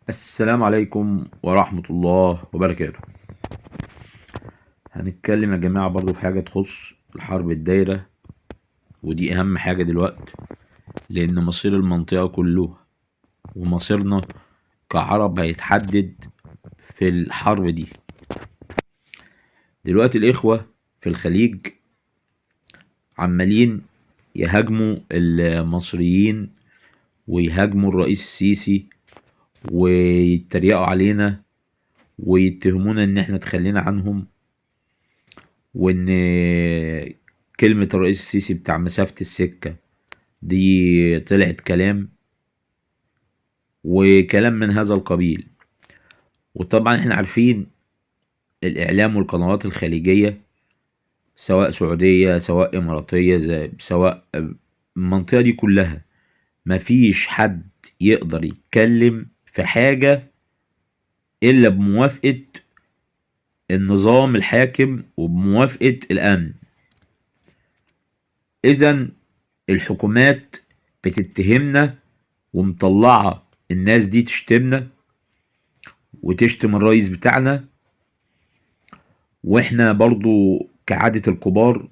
السلام عليكم ورحمة الله وبركاته. هنتكلم يا جماعة برضو في حاجة تخص الحرب الدايرة، ودي أهم حاجة دلوقتي، لأن مصير المنطقة كله ومصيرنا كعرب هيتحدد في الحرب دي. دلوقتي الإخوة في الخليج عمالين يهاجموا المصريين ويهاجموا الرئيس السيسي ويتريقوا علينا ويتهمونا ان احنا تخلينا عنهم، وان كلمة الرئيس السيسي بتاع مسافة السكة دي طلعت كلام وكلام من هذا القبيل. وطبعا احنا عارفين الاعلام والقنوات الخليجية، سواء سعودية سواء اماراتية سواء المنطقة دي كلها، مفيش حد يقدر يتكلم في حاجة الا بموافقة النظام الحاكم وبموافقة الامن. اذا الحكومات بتتهمنا ومطلعة الناس دي تشتمنا وتشتم الرئيس بتاعنا، واحنا برضو كعادة الكبار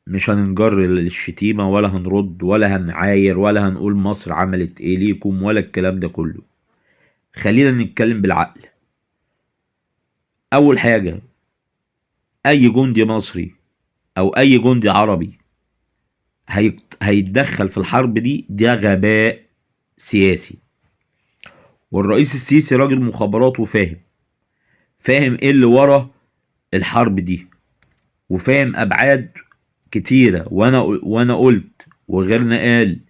مش هننجر للشتيمة ولا هنرد ولا هنعاير ولا هنقول مصر عملت ايه ليكم ولا الكلام ده كله. خلينا نتكلم بالعقل. اول حاجة، اي جندي مصري او اي جندي عربي هيتدخل في الحرب دي، ده غباء سياسي. والرئيس السيسي راجل مخابرات وفاهم، فاهم ايه اللي ورا الحرب دي، وفاهم ابعاد كتيرة. وانا قلت وغيرنا قال،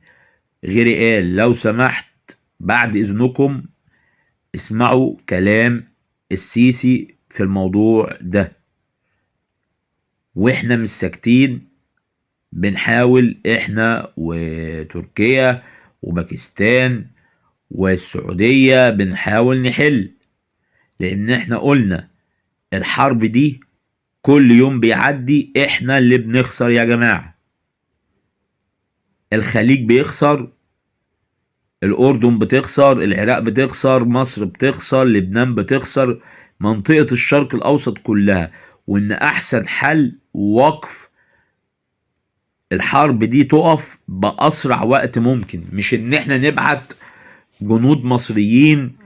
غيري قال لو سمحت بعد اذنكم اسمعوا كلام السيسي في الموضوع ده. واحنا مش ساكتين، بنحاول احنا وتركيا وباكستان والسعودية بنحاول نحل، لان احنا قلنا الحرب دي كل يوم بيعدي احنا اللي بنخسر يا جماعة. الخليج بيخسر، الاردن بتخسر، العراق بتخسر، مصر بتخسر، لبنان بتخسر، منطقة الشرق الاوسط كلها. وان احسن حل وقف الحرب دي، تقف باسرع وقت ممكن، مش ان احنا نبعت جنود مصريين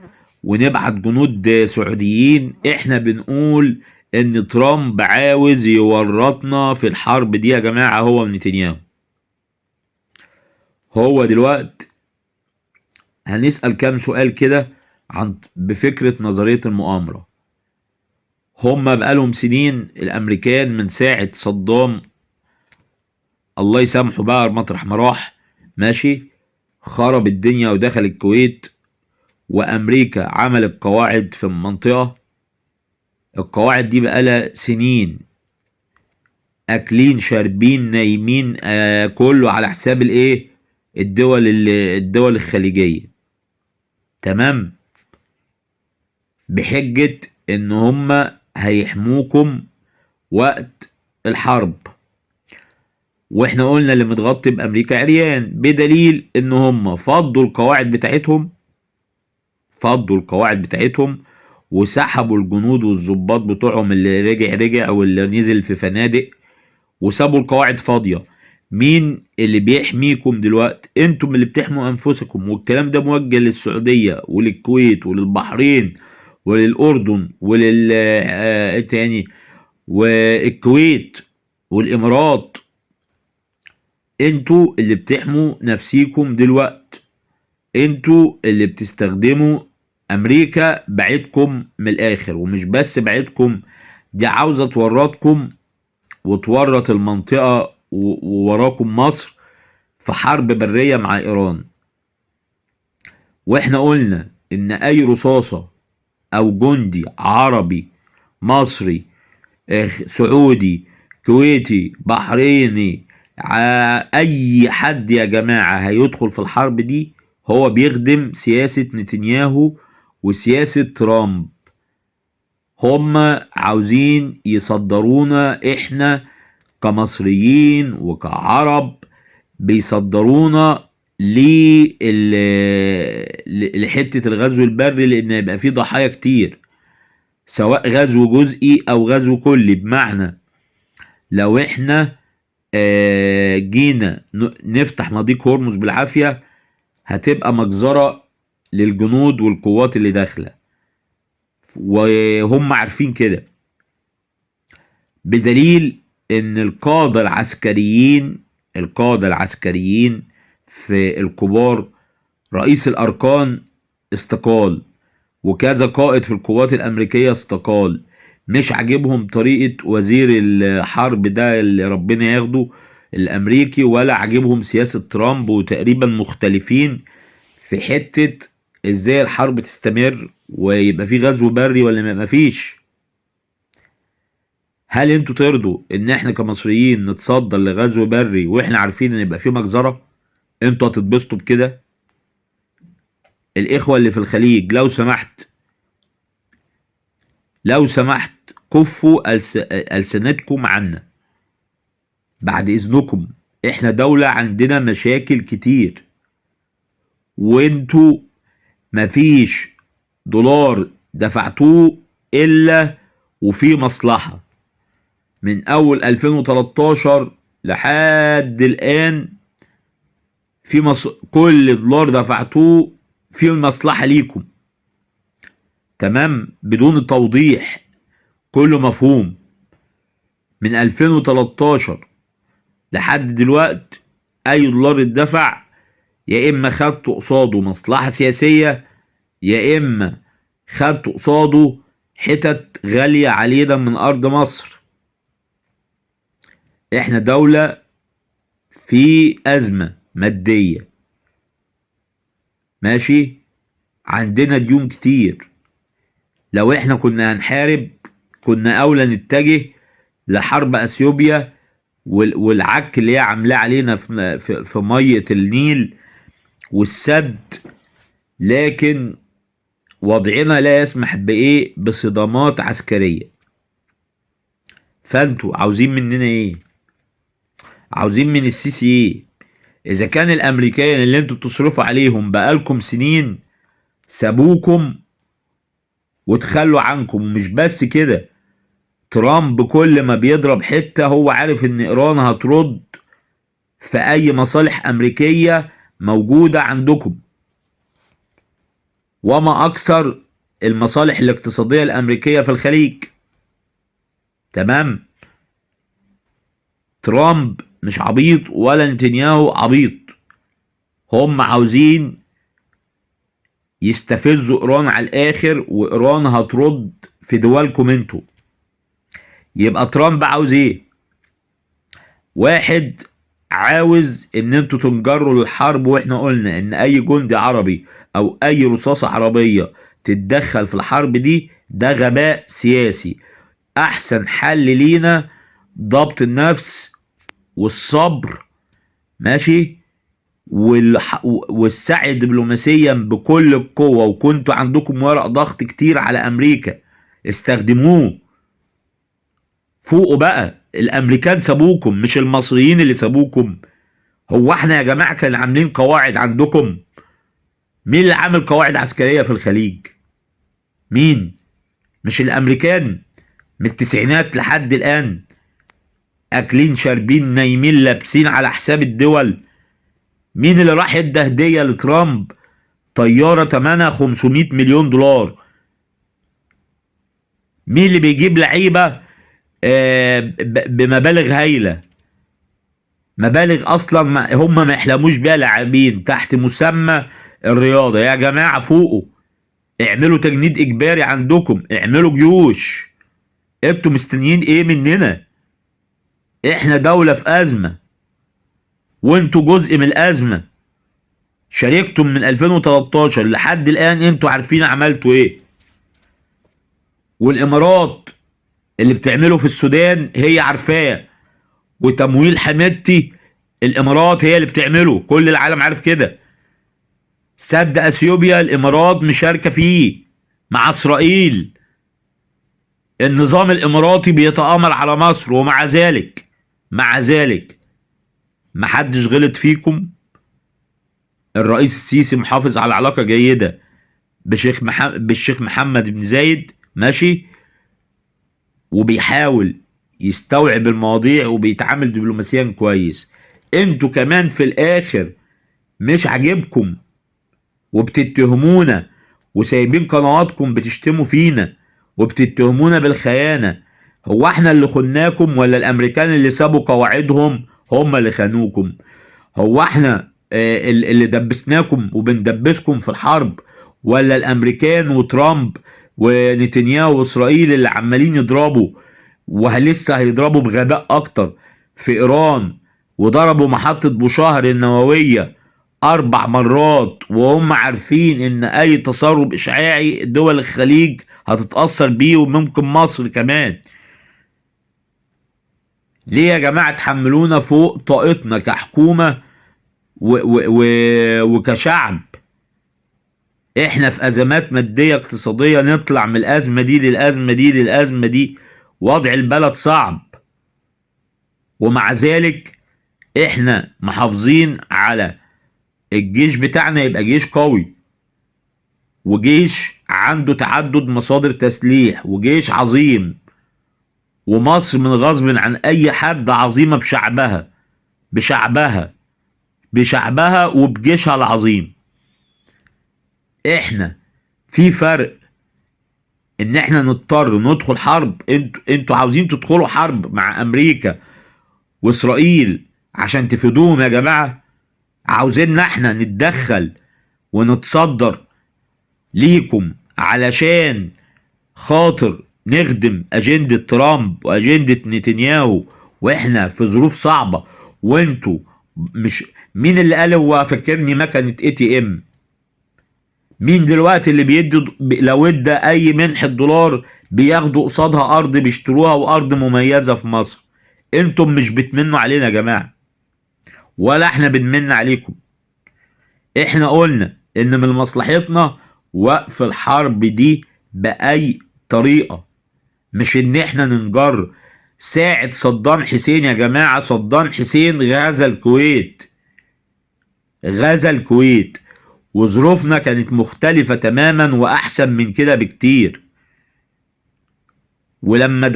ونبعت جنود سعوديين. احنا بنقول ان ترامب عاوز يورطنا في الحرب دي يا جماعة، هو ونتنياهو. هو دلوقتي هنسأل كام سؤال كده عن بفكرة نظرية المؤامرة. هما بقالهم سنين الامريكان من ساعة صدام الله يسامحه بقى مطرح ما راح ماشي، خرب الدنيا ودخل الكويت، وامريكا عملت قواعد في المنطقة. القواعد دي بقالها سنين، اكلين شاربين نايمين، كله على حساب الايه، الدول الخليجية، تمام، بحجة ان هما هيحموكم وقت الحرب. واحنا قلنا اللي متغطي بامريكا عريان، بدليل ان هم فضوا القواعد بتاعتهم، فضوا القواعد بتاعتهم وسحبوا الجنود والضباط بتوعهم، اللي رجع رجع واللي نزل في فنادق، وسابوا القواعد فاضية. مين اللي بيحميكم دلوقتي؟ انتم اللي بتحموا انفسكم. والكلام ده موجه للسعودية وللكويت وللبحرين وللأردن ولل ايه تاني، والكويت والإمارات. انتوا اللي بتحموا نفسيكم دلوقتي، انتوا اللي بتستخدموا امريكا بعتكم من الاخر. ومش بس بعتكم، دي عاوزة تورطكم وتورط المنطقة ووراكم مصر في حرب برية مع ايران. واحنا قلنا ان اي رصاصة او جندي عربي مصري سعودي كويتي بحريني، اي حد يا جماعة هيدخل في الحرب دي هو بيخدم سياسة نتنياهو وسياسة ترامب. هم عاوزين يصدرونا احنا كمصريين وكعرب، بيصدرونا لحتة الغزو البري، لان يبقى فيه ضحايا كتير، سواء غزو جزئي او غزو كلي. بمعنى لو احنا جينا نفتح مضيق هرمز بالعافية، هتبقى مجزرة للجنود والقوات اللي داخلة، وهم عارفين كده، بدليل ان القادة العسكريين في الكبار، رئيس الاركان استقال، وكذا قائد في القوات الامريكية استقال، مش عاجبهم طريقة وزير الحرب ده اللي ربنا ياخده الامريكي، ولا عاجبهم سياسة ترامب، وتقريبا مختلفين في حتة ازاي الحرب تستمر ويبقى في غزو بري ولا ما فيش. هل انتوا ترضوا ان احنا كمصريين نتصدر لغزو بري واحنا عارفين ان يبقى في مجزرة؟ انتوا هتتبسطوا بكده؟ الاخوة اللي في الخليج لو سمحت، لو سمحت كفوا ألسنتكم عنا بعد اذنكم. احنا دولة عندنا مشاكل كتير، وانتوا مفيش دولار دفعتوه الا وفي مصلحة. من اول 2013 لحد الان كل دولار دفعتوه في مصلحة ليكم، تمام؟ بدون توضيح، كله مفهوم. من 2013 لحد دلوقت اي دولار اتدفع يا اما خدته قصاده مصلحة سياسية، يا اما خدته قصاده حتت غالية علينا من ارض مصر. احنا دولة في ازمة مادية، ماشي، عندنا ديون كتير. لو احنا كنا هنحارب كنا اولى نتجه لحرب اثيوبيا والعك اللي هي عاملاه علينا في مية النيل والسد، لكن وضعنا لا يسمح بايه؟ بصدامات عسكرية. فانتوا عاوزين مننا ايه؟ عاوزين من السيسي ايه؟ اذا كان الامريكان اللي انتوا بتصرفوا عليهم بقالكم سنين سابوكم وتخلوا عنكم. ومش بس كده، ترامب كل ما بيضرب حتة هو عارف ان ايران هترد في اي مصالح امريكية موجودة عندكم. وما اكثر المصالح الاقتصادية الامريكية في الخليج، تمام؟ ترامب مش عبيط ولا نتنياهو عبيط، هم عاوزين يستفزوا ايران على الاخر، وايران هترد في دولكم انتوا. يبقى ترامب عاوز ايه؟ واحد عاوز ان انتوا تنجروا للحرب، واحنا قلنا ان اي جندي عربي او اي رصاصة عربية تتدخل في الحرب دي ده غباء سياسي. احسن حل لينا ضبط النفس والصبر، ماشي، والسعي دبلوماسيا بكل القوة. وكنتوا عندكم ورق ضغط كتير على امريكا، استخدموه. فوقوا بقى، الامريكان سابوكم مش المصريين اللي سابوكم. هو احنا يا جماعة كان عاملين قواعد عندكم؟ مين اللي عامل قواعد عسكرية في الخليج؟ مين؟ مش الامريكان؟ من التسعينات لحد الان اكلين شاربين نايمين لابسين على حساب الدول. مين اللي راح ادى هدية لترامب طيارة تمنها 500 مليون دولار؟ مين اللي بيجيب لعيبة بمبالغ هايلة، مبالغ اصلا هم ما يحلموش بيها لاعبين تحت مسمى الرياضة؟ يا جماعة فوقوا، اعملوا تجنيد اجباري عندكم، اعملوا جيوش. انتوا مستنيين ايه مننا؟ احنا دولة في ازمة وانتوا جزء من الازمة. شاركتم من 2013 لحد الان، انتوا عارفين عملتوا ايه. والامارات اللي بتعمله في السودان هي عارفاه، وتمويل حميدتي الامارات هي اللي بتعمله، كل العالم عارف كده. سد اثيوبيا الامارات مشاركة فيه مع اسرائيل. النظام الاماراتي بيتآمر على مصر، ومع ذلك مع ذلك محدش غلط فيكم، الرئيس السيسي محافظ على علاقة جيدة بالشيخ محمد بن زايد، ماشي، وبيحاول يستوعب المواضيع وبيتعامل دبلوماسيا كويس. انتوا كمان في الاخر مش عاجبكم وبتتهمونا وسايبين قنواتكم بتشتموا فينا وبتتهمونا بالخيانة. هو احنا اللي خناكم ولا الامريكان اللي سابوا قواعدهم هم اللي خانوكم؟ هو احنا اللي دبسناكم وبندبسكم في الحرب ولا الامريكان وترامب ونتنياهو واسرائيل اللي عمالين يضربوا ولسه هيضربوا بغباء اكتر في ايران، وضربوا محطة بوشهر النووية 4 مرات وهم عارفين ان اي تسرب اشعاعي دول الخليج هتتأثر بيه وممكن مصر كمان. ليه يا جماعة تحملونا فوق طاقتنا كحكومة وكشعب؟ احنا في ازمات مادية اقتصادية، نطلع من الازمة دي للازمة دي للازمة دي، وضع البلد صعب، ومع ذلك احنا محافظين على الجيش بتاعنا يبقى جيش قوي، وجيش عنده تعدد مصادر تسليح، وجيش عظيم. ومصر من غصب عن اي حد عظيمة بشعبها بشعبها بشعبها وبجيشها العظيم. احنا في فرق ان احنا نضطر ندخل حرب، انتوا عاوزين تدخلوا حرب مع امريكا واسرائيل عشان تفيدوهم يا جماعة، عاوزيننا احنا نتدخل ونتصدر ليكم علشان خاطر نخدم اجندة ترامب واجندة نتنياهو، واحنا في ظروف صعبة. وانتوا مش مين اللي قال هو فاكرني مكنة ATM؟ مين دلوقتي اللي بيدي لو ادى اي منحة دولار بياخدوا قصادها ارض بيشتروها وارض مميزة في مصر؟ انتم مش بتمنوا علينا يا جماعة، ولا احنا بنمن عليكم. احنا قلنا ان من مصلحتنا وقف الحرب دي بأي طريقة، مش ان احنا ننجر. ساعة صدام حسين يا جماعة، صدام حسين غزا الكويت، غزا الكويت، وظروفنا كانت مختلفة تماما وأحسن من كده بكتير. ولما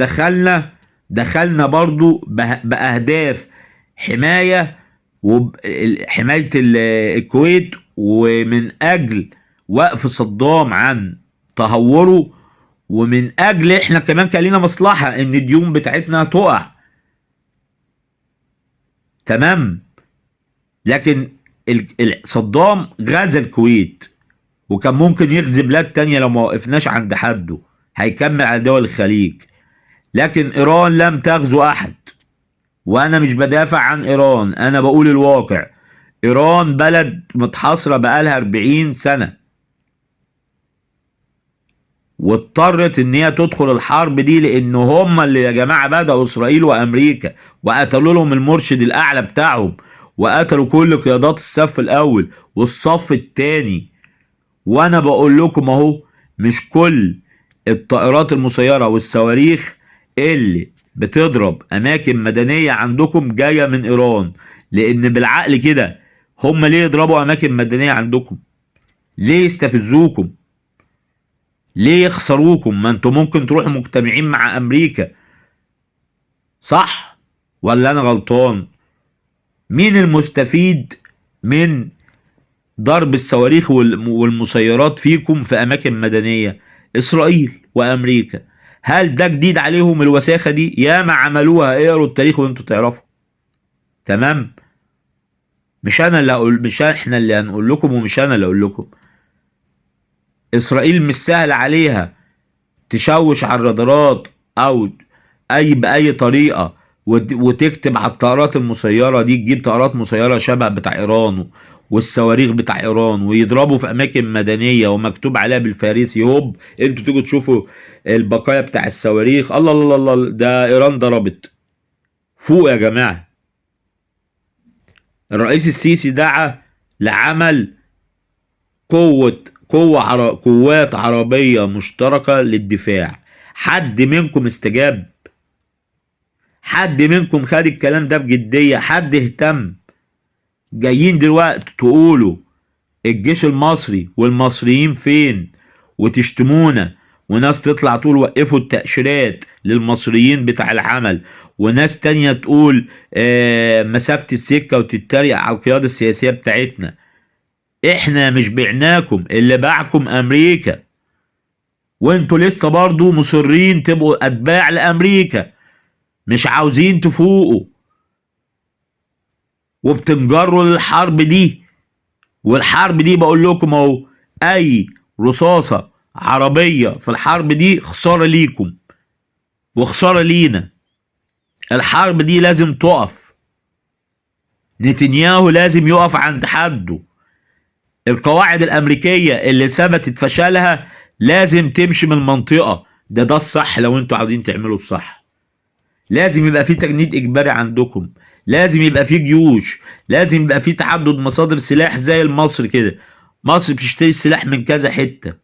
دخلنا برضو بأهداف حماية، وحماية الكويت، ومن أجل وقف صدام عن تهوره، ومن أجل إحنا كمان كان لنا مصلحة إن الديون بتاعتنا تقع. تمام. لكن صدام غزا الكويت، وكان ممكن يغزي بلاد تانية لو ما وقفناش عند حده، هيكمل على دول الخليج. لكن إيران لم تغزو أحد، وأنا مش بدافع عن إيران، أنا بقول الواقع. إيران بلد متحاصرة بقالها 40 سنة، واضطرت إن هي تدخل الحرب دي، لأن هم اللي يا جماعة بدأوا إسرائيل وأمريكا، وقتلوا لهم المرشد الأعلى بتاعهم، وقتلوا كل قيادات الصف الأول والصف الثاني. وأنا بقول لكم أهو، مش كل الطائرات المسيرة والصواريخ اللي بتضرب أماكن مدنية عندكم جاية من إيران، لأن بالعقل كده هم ليه يضربوا أماكن مدنية عندكم؟ ليه يستفزوكم؟ ليه يخسروكم؟ ما انتم ممكن تروحوا مجتمعين مع أمريكا، صح ولا أنا غلطان؟ مين المستفيد من ضرب الصواريخ والمسيرات فيكم في أماكن مدنية؟ إسرائيل وأمريكا. هل ده جديد عليهم الوساخة دي؟ ياما عملوها، اقروا التاريخ وانتوا تعرفوا. تمام. مش انا اللي هقول، مش احنا اللي هنقول لكم، ومش انا اللي اقول لكم. اسرائيل مش سهل عليها تشوش على الرادارات او اي باي طريقة وتكتب على الطائرات المسيرة دي، تجيب طائرات مسيرة شبه بتاع ايران والصواريخ بتاع ايران، ويضربوا في اماكن مدنية ومكتوب عليها بالفارسي، هوب انتوا تيجوا تشوفوا البقايا بتاع الصواريخ، الله الله الله الله، ده ايران ضربت. فوق يا جماعة. الرئيس السيسي دعا لعمل قوات عربية مشتركة للدفاع. حد منكم استجاب؟ حد منكم خد الكلام ده بجدية؟ حد اهتم؟ جايين دلوقتي تقولوا الجيش المصري والمصريين فين؟ وتشتمونا، وناس تطلع تقول وقفوا التأشيرات للمصريين بتاع العمل، وناس تانية تقول مسافة السكة، وتتريق على القيادة السياسية بتاعتنا. احنا مش بعناكم، اللي باعكم امريكا، وانتوا لسه برضو مصرين تبقوا اتباع لامريكا، مش عاوزين تفوقوا، وبتنجروا للحرب دي. والحرب دي بقول لكم اهو، اي رصاصة عربية في الحرب دي خسارة ليكم وخسارة لينا. الحرب دي لازم تقف، نتنياهو لازم يقف عند حده. القواعد الأمريكية اللي ثبتت فشلها لازم تمشي من المنطقة. ده الصح لو انتوا عاوزين تعملوا الصح. لازم يبقى في تجنيد إجباري عندكم، لازم يبقى في جيوش، لازم يبقى في تعدد مصادر سلاح زي مصر كده. مصر بتشتري السلاح من كذا حتة،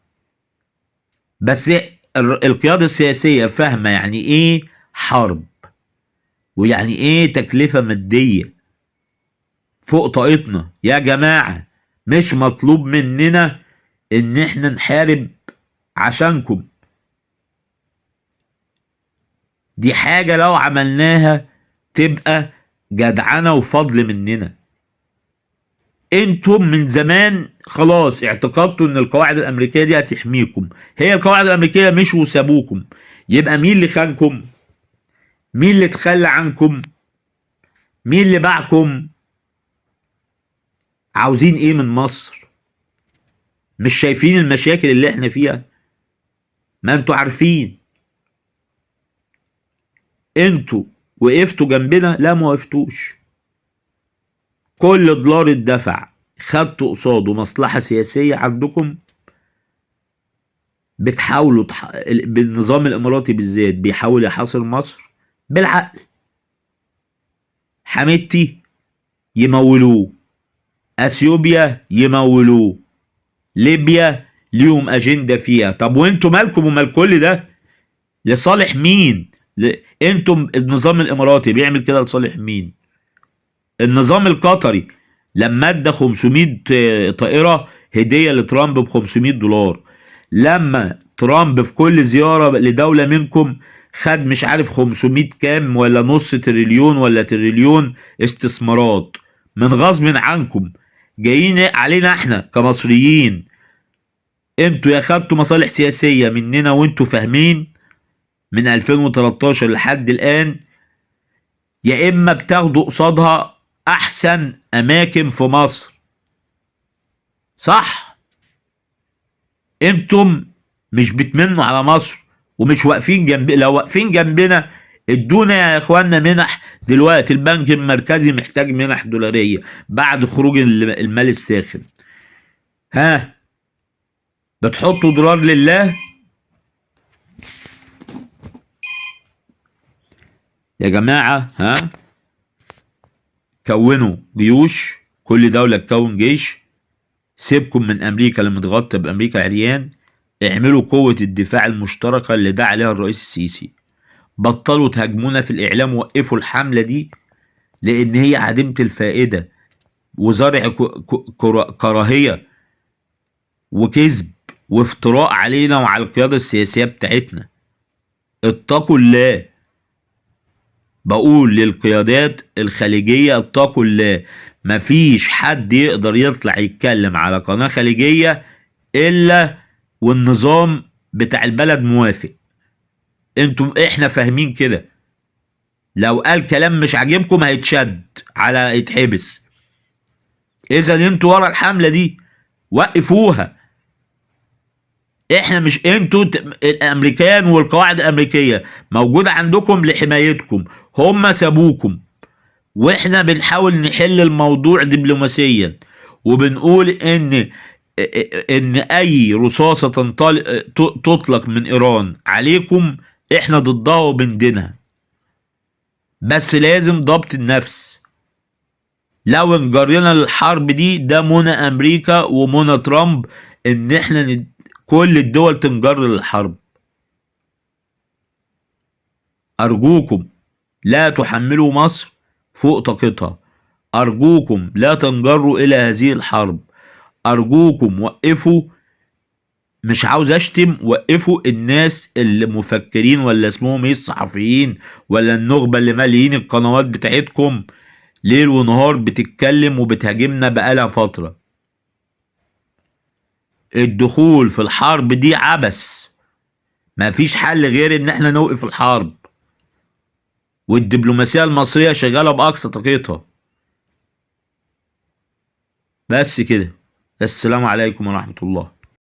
بس القيادة السياسية فاهمة يعني ايه حرب، ويعني ايه تكلفة مادية فوق طاقتنا. يا جماعة مش مطلوب مننا ان احنا نحارب عشانكم، دي حاجة لو عملناها تبقى جدعنة وفضل مننا. انتم من زمان خلاص اعتقدتوا ان القواعد الامريكية دي هتحميكم، هي القواعد الامريكية مشوا وسابوكم، يبقى مين اللي خانكم؟ مين اللي تخلى عنكم؟ مين اللي باعكم؟ عاوزين ايه من مصر؟ مش شايفين المشاكل اللي احنا فيها؟ ما انتوا عارفين. انتوا وقفتوا جنبنا؟ لا، ما وقفتوش. كل دولار اتدفع خدتوا قصاده مصلحة سياسية عندكم. بتحاولوا بالنظام الاماراتي بالذات بيحاول يحاصر مصر بالعقل. حميدتي يمولوه، اثيوبيا يمولوه، ليبيا ليهم اجندة فيها. طب وانتوا مالكم ومال كل ده؟ لصالح مين؟ انتم النظام الاماراتي بيعمل كده لصالح مين؟ النظام القطري لما ادى 500 طائرة هدية لترامب ب $500، لما ترامب في كل زيارة لدولة منكم خد مش عارف 500 كام ولا نص تريليون ولا تريليون استثمارات من غصب عنكم، جايين علينا احنا كمصريين. انتوا يا خدتوا مصالح سياسية مننا وانتوا فاهمين من 2013 لحد الآن، يا إما بتاخدوا قصادها أحسن أماكن في مصر. صح؟ انتم مش بتمنوا على مصر ومش واقفين جنب، لو واقفين جنبنا ادونا يا اخوانا منح. دلوقتي البنك المركزي محتاج منح دولارية بعد خروج المال الساخن. ها، بتحطوا دولار لله يا جماعة؟ ها، كونوا جيوش، كل دولة تكون جيش. سيبكم من أمريكا اللي متغطى بأمريكا عريان. اعملوا قوة الدفاع المشتركة اللي دعا عليها الرئيس السيسي. بطلوا تهاجمونا في الإعلام، وقفوا الحملة دي لأن هي عديمة الفائدة وزرع كراهية وكذب وافتراء علينا وعلى القيادة السياسية بتاعتنا. اتقوا الله. بقول للقيادات الخليجية اتقوا الله. مفيش حد يقدر يطلع يتكلم على قناة خليجية إلا والنظام بتاع البلد موافق. انتم احنا فاهمين كده. لو قال كلام مش عاجبكم هيتشد على يتحبس. اذا انتوا ورا الحملة دي، وقفوها. احنا مش انتوا، الامريكان والقواعد الامريكية موجودة عندكم لحمايتكم، هم سابوكم واحنا بنحاول نحل الموضوع دبلوماسيا، وبنقول ان اي رصاصة تطلق من ايران عليكم احنا ضدها وبندينها، بس لازم ضبط النفس. لو انجرينا للحرب دي، ده منى امريكا ومنى ترامب ان احنا كل الدول تنجر للحرب. ارجوكم لا تحملوا مصر فوق طاقتها، ارجوكم لا تنجروا الى هذه الحرب، ارجوكم وقفوا، مش عاوز اشتم، وقفوا الناس اللي مفكرين ولا اسمهم ايه الصحفيين ولا النخبة اللي ماليين القنوات بتاعتكم ليل ونهار بتتكلم وبتهاجمنا بقالها فترة. الدخول في الحرب دي عبث، مفيش حل غير ان احنا نوقف الحرب، والدبلوماسية المصرية شغالة بأقصى طاقتها. بس كده، السلام عليكم ورحمة الله.